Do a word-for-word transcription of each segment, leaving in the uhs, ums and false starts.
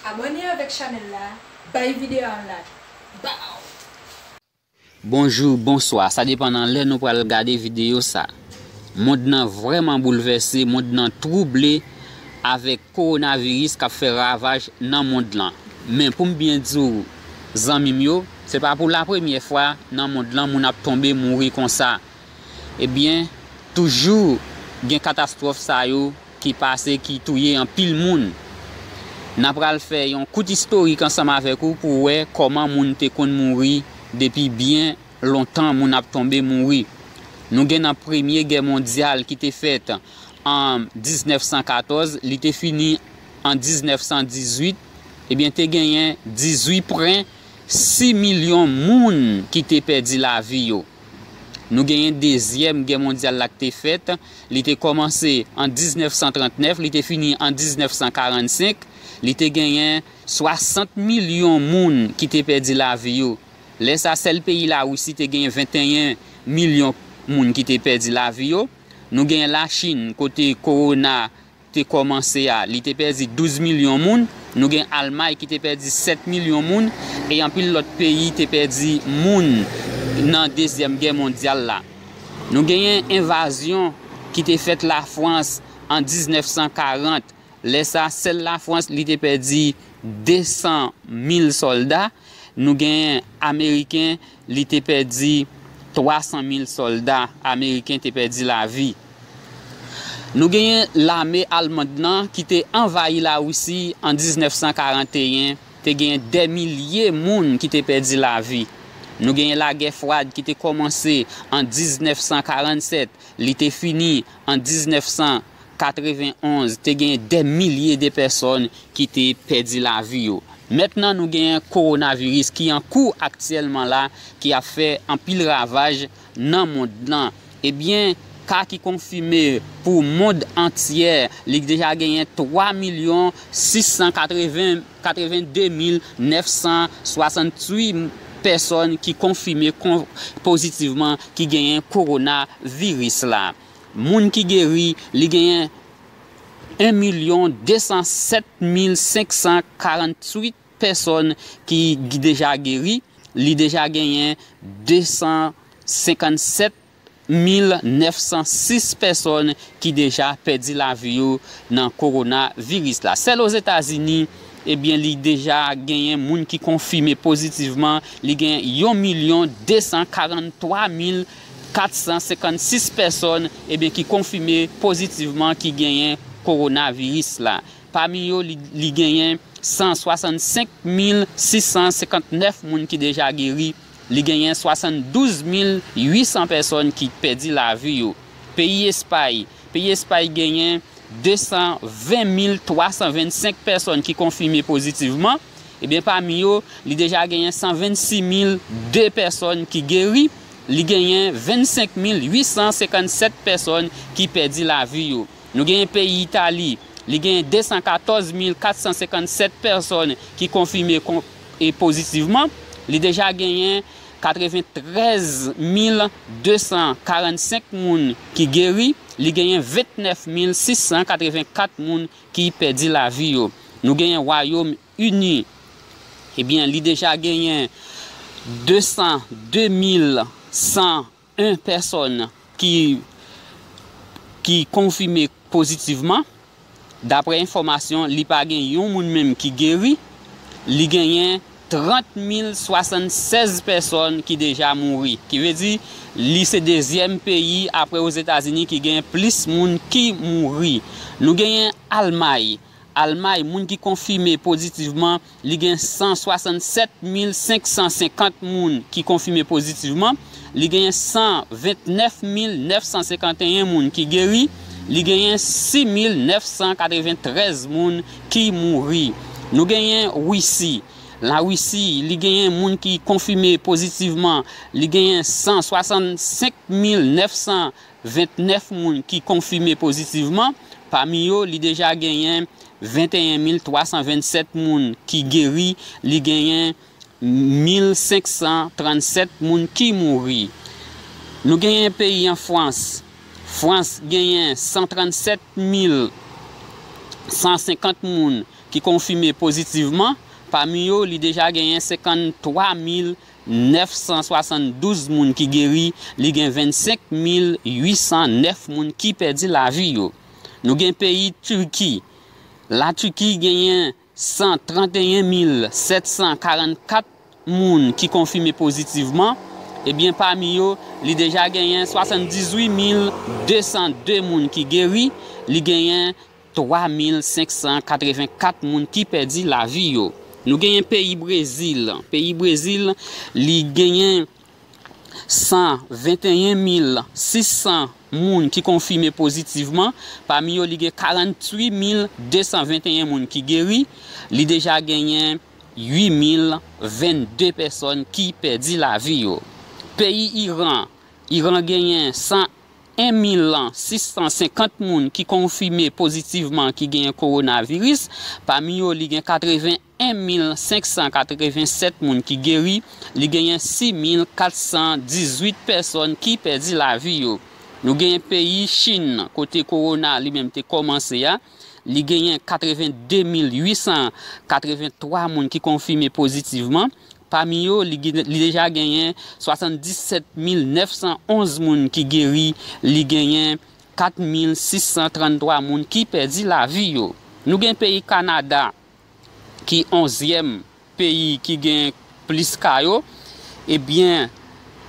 Abòne avèk chanèl la, bay videyo a yon like. Baw! Bonjou, bonswa, sa depann nan lè nou pral gade videyo sa. Mond nan vrèman boulvèse, mond nan twouble avèk kowonaviris k ap fè ravaj nan mond lan. Men pou m byen di w, zanmi m yo, se pa pou lapremyè fwa nan mond lan moun ap tonbe mouri konsa. Ebyen, toujou gen katastwòf sa yo ki pase, ki touye anpil moun. N a pral fè yon kout istorik ansanm avèk ou pou w wè kòman moun te konn mouri depi byen lontan moun ap tonbe mouri. Nou gen nan Premye Gè Mondyal ki te fèt an diznèf san katòz, li te fini an diznèf san dizuit, ebyen te genyen dizuit pwen sis milyon moun ki te pèdi lavi yo. Nou genyen Dezyèm Gè Mondyal la ki te fèt. Li te kòmanse an diznèf san trannèf, li te fini an diznèf san karannsenk. Li te genyen swasant milyon moun ki te pèdi lavi yo. Lè sa, sèl peyi Larisi te genyen venteyen milyon moun ki te pèdi lavi yo. Nou genyen Lachin, kote kowona te kòmanse a, li te pèdi douz milyon moun. Nou gen Almay ki te pèdi sèt milyon moun, e anpil lòt peyi te pèdi moun nan Dezyèm Gè Mondyal la. Nou genyen envazyon ki te fèt Lafrans an diznèf san karant. Lè sa, sèl Lafrans, li te pèdi de san mil sòlda. Nou genyen Ameriken, li te pèdi twa san mil sòlda ameriken te pèdi lavi. Nou genyen lame almand lan ki te anvayi Larisi an diznèf san karanteyen, te genyen dè milye moun ki te pèdi lavi. Nou genyen lagè fwad ki te kòmanse an diznèf san karannsèt, li te fini an diznèf san katrevenonz, te genyen dè milye de pèsòn ki te pèdi lavi yo. Mentnan, nou genyen kowonaviris ki an kou aktyèlman la, ki ap fè anpil ravaj nan mond lan. Ebyen, ka ki konfime pou mond antyè, li deja genyen twa milyon sis san katreven, katreven de mil nèf san swasantuit pèsòn ki konfime kon-, pozitivman ki genyen kowonaviris la. Moun ki geri, li genyen en milyon de san sèt mil senk san karanntuit pèsòn ki deja geri. Li deja genyen de san senkannsèt mil nèf san sis pèsòn ki deja pèdi lavi yo nan kowonaviris la. Sèl Ozetazini, ebyen, li deja genyen moun ki konfime pozitivman, li gen yon milyon de san karanntwa mil kat san senkannsis pèsòn, ebyen, ki konfime pozitivman ki genyen kowonaviris la. Pami yo, li, li genyen san swasannsenk mil sis san senkantnèf moun ki deja geri. Li genyen swasanndouz mil uit san pèsòn ki pèdi lavi yo. Peyi Espay, peyi Espay genyen de san ven mil twa san vennsenk pèsòn ki konfime pozitivman. Ebyen, pami yo, li deja genyen san vennsis mil de pèsòn ki geri. Li genyen vennsenk mil uit san senkannsèt pèsòn ki pèdi lavi yo. Nou genyen peyi Itali, li genyen de san katòz mil kat san senkannsèt pèsòn ki konfime kon-, e pozitivman. Li deja genyen katreventrèz mil de san karannsenk moun ki geri. Li genyen ventnèf mil sis san katrevenkat moun ki pèdi lavi yo. Nou genyen Wayòm Ini, ebyen, li deja genyen de san de mil san en pèsòn ki, ki konfime pozitivman. Daprè enfòmasyon, li pa gen yon moun menm ki geri. Li genyen trant mil swasannsèz pèsòn ki deja mouri. Ki vle di, li se dezyèm peyi apre Ozetazini ki gen plis moun ki mouri. Nou genyen Almay. Almay, moun ki konfime pozitivman, li gen san swasannsèt mil senk san senkant moun ki konfime pozitivman. Li genyen san ventnèf mil nèf san senkanteyen moun ki geri. Li genyen sis mil nèf san katreventrèz moun ki mouri. Nou genyen Wisi. Larisi, li genyen moun ki konfime pozitivman, li genyen san swasannsenk mil nèf san ventnèf moun ki konfime pozitivman. Pami yo, li deja genyen venteyen mil twa san vennsèt moun ki geri, li genyen mil senk san trannsèt moun ki mouri. Nou genyen peyi an Frans. Frans genyen san trannsèt mil san senkant moun ki konfime pozitivman, pami yo, li deja genyen senkanntwa mil nèf san swasanndouz moun ki geri, li gen vennsenk mil uit san nèf moun ki pèdi lavi yo. Nou gen peyi Tiki. La Tiki genyen san tranteyen mil sèt san karannkat moun ki konfime pozitivman, ebyen, pami yo, li deja genyen swasanndizuit mil de san de moun ki geri, li genyen twa mil senk san katrevenkat moun ki pèdi lavi yo. Nou genyen peyi Brezil. Peyi Brezil, li genyen san venteyen mil sis san moun ki konfime pozitivman. Pami yo, li gen karanntuit mil de san venteyen moun ki geri. Li deja genyen uit mil vennde pèsòn ki pèdi lavi yo. Peyi Iran. Iran genyen san en mil sis san senkant moun ki konfime pozitivman ki genyen kowonaviris. Pami yo, li gen katreven en mil senk san katrevensèt moun ki geri, li genyen sis mil kat san dizuit pèsòn ki pèdi lavi yo. Nou genyen peyi Chin, kote kowona li menm te kòmanse a, li genyen katreven de mil uit san katreven twa moun ki konfime pozitivman. Pami yo, li, gen- li deja genyen swasanndisèt mil nèf san onz moun ki geri, li genyen kat mil sis san tranntwa moun ki pèdi lavi yo. Nou gen peyi Kanada, ki onzyèm peyi ki gen plis ka yo, ebyen,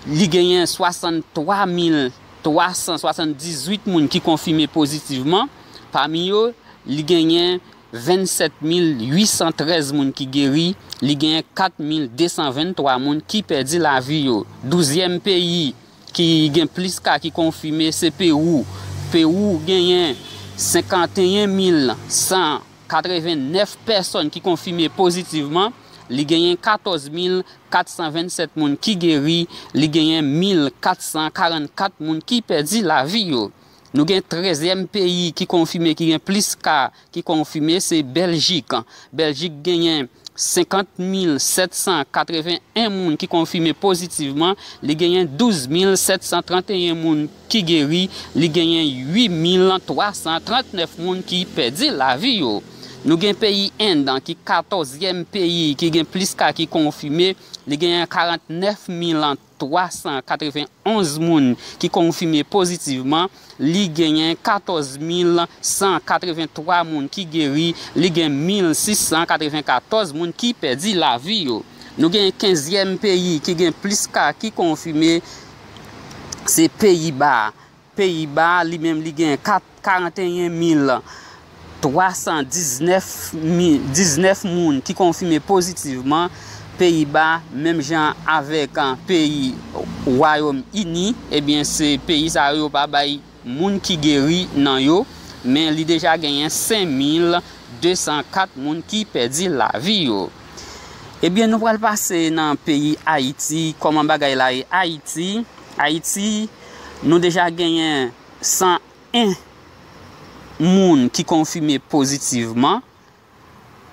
li genyen swasanntwa mil twa san swasanndizuit moun ki konfime pozitivman. Pami yo, li genyen vennsèt mil uit san trèz moun ki geri, li genyen kat mil de san venntwa moun ki pèdi lavi yo. Douzyèm peyi ki gen plis ka ki konfime, se Pewou. Pewou genyen senkanteyen mil san katrevennèf pèsòn ki konfime pozitivman, li genyen katòz mil kat san vennsèt moun ki geri, li genyen mil kat san karannkat moun ki pèdi lavi yo. Nou gen trèzyèm peyi ki konfime, ki gen plis ka ki konfime, se Bèljik. Bèljik genyen senkant mil sèt san katreven en moun ki konfime pozitivman, li genyen douz mil sèt san tranteyen moun ki geri, li genyen uit mil twa san trannèf moun ki pèdi lavi yo. Nou gen peyi End, ki katòzyèm peyi ki gen plis ka ki konfime, li genyen karantnèf mil twa san katreven onz moun ki konfime pozitivman, li genyen katòz mil san katreven twa moun ki geri, li gen mil sis san katreven katòz moun ki pèdi lavi yo. Nou gen kenzyèm peyi ki gen plis ka ki konfime, se Peyiba. Peyiba, li menm, li gen kat- karanteyen mil twa san diznèf mi- diznèf moun ki konfime pozitivman. Peyiba, menm jan avèk, ah, peyi Wayòm Ini, ebyen, se peyi sa yo, yo pa bay moun ki geri nan yo, men li deja genyen senk mil de san kat moun ki pèdi lavi yo. Ebyen, nou pral pase nan peyi Ayiti. Kòman bagay la ye Ayiti? Ayiti, nou deja genyen san en moun ki konfime pozitivman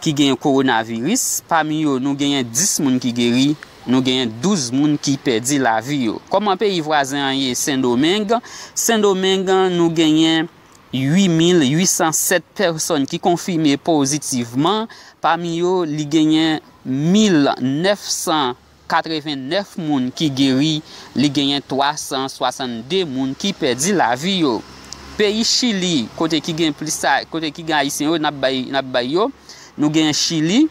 ki genyen kowonaviris. Pami yo, nou genyen dis moun ki geri, nou genyen douz moun ki pèdi lavi yo. Kòman peyi vwazen an ye, Sendomeng? Sendomeng, nou genyen uit mil uit san sèt pèsòn ki konfime pozitivman. Pami yo, li genyen mil nèf san katrevennèf moun ki geri, li genyen twa san swasannde moun ki pèdi lavi yo. Peyi Chili, kote ki gen plis sa, kote ki gen Ayisyen yo, n ap bay, n ap bay yo, nou gen Chili,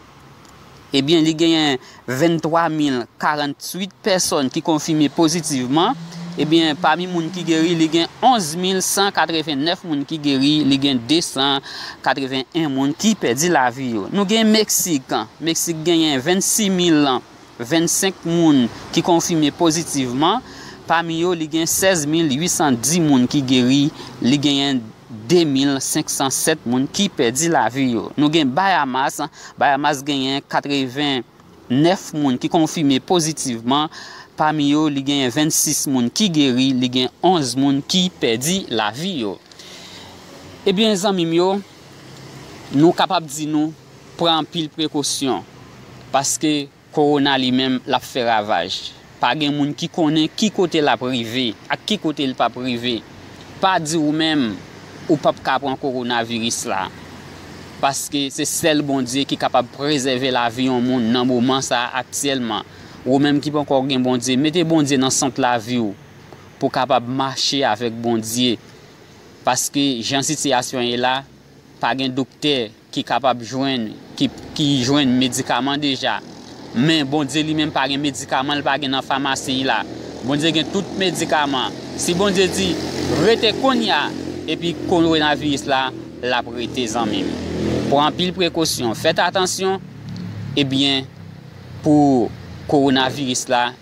ebyen, li genyen venntwa mil karanntuit pèsòn ki konfime pozitivman. Ebyen, pami moun ki geri, li gen onz mil san katrevennèf moun ki geri, li gen de san katreven en moun ki pèdi lavi yo. Nou gen Meksik. Meksik genyen vennsis mil vennsenk moun ki konfime pozitivman. Pami yo, li gen sèz mil uit san dis moun ki geri, li genyen de mil senk san sèt moun ki pèdi lavi yo. Nou gen Bayamas. Bayamas genyen katreven nèf moun ki konfime pozitivman. Pami yo, li genyen vennsis moun ki geri, li gen onz moun ki pèdi lavi yo. Ebyen, zanmi m yo, nou kapab di nou pran anpil prekosyon, paske kowona li menm, l ap fè ravaj. Pa gen moun ki konnen ki kote l ap rive ak ki kote l p ap rive. Pa di ou menm ou p ap ka pran kowonaviris la. Paske se sèl Bondye ki kapab prezève lavi yon moun nan moman sa a aktyèlman. Ou menm ki poko gen Bondye, mete Bondye nan sant lavi w pou w kapab mache avèk Bondye. Paske jan sitiyasyon ye la, pa gen doktè ki kapab jwenn, ki, ki jwenn medikaman deja. Men Bondye li menm pa gen medikaman, li pa gen nan famasi la. Bondye gen tout medikaman. Si Bondye di, "Rete kounye a," epi kowonaviris la, l ap rete, zanmi m. Pran anpil prekosyon, fèt atansyon, ebyen, pou kowonaviris la,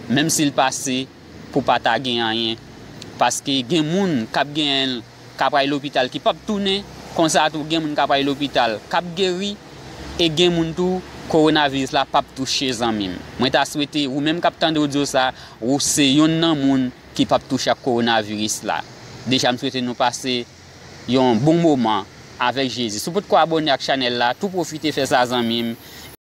menm si l pase, pou pa ta gen anyen. Paske gen moun k ap genyen l, k ap al lopital, ki p ap tounen. Konsa tou, gen moun k ap al lopital, k ap geri. E gen moun tou, kowonaviris la p ap touche, zanmi m. Mwen ta swete, ou menm k ap tande odyo sa, ou se yonn nan moun ki p ap touche ak kowonaviris la. Deja, m swete nou pase yon bon moman avèk Jezi. Si w potko abòne ak chanèl la, tou pwofite fè sa, zanmi m.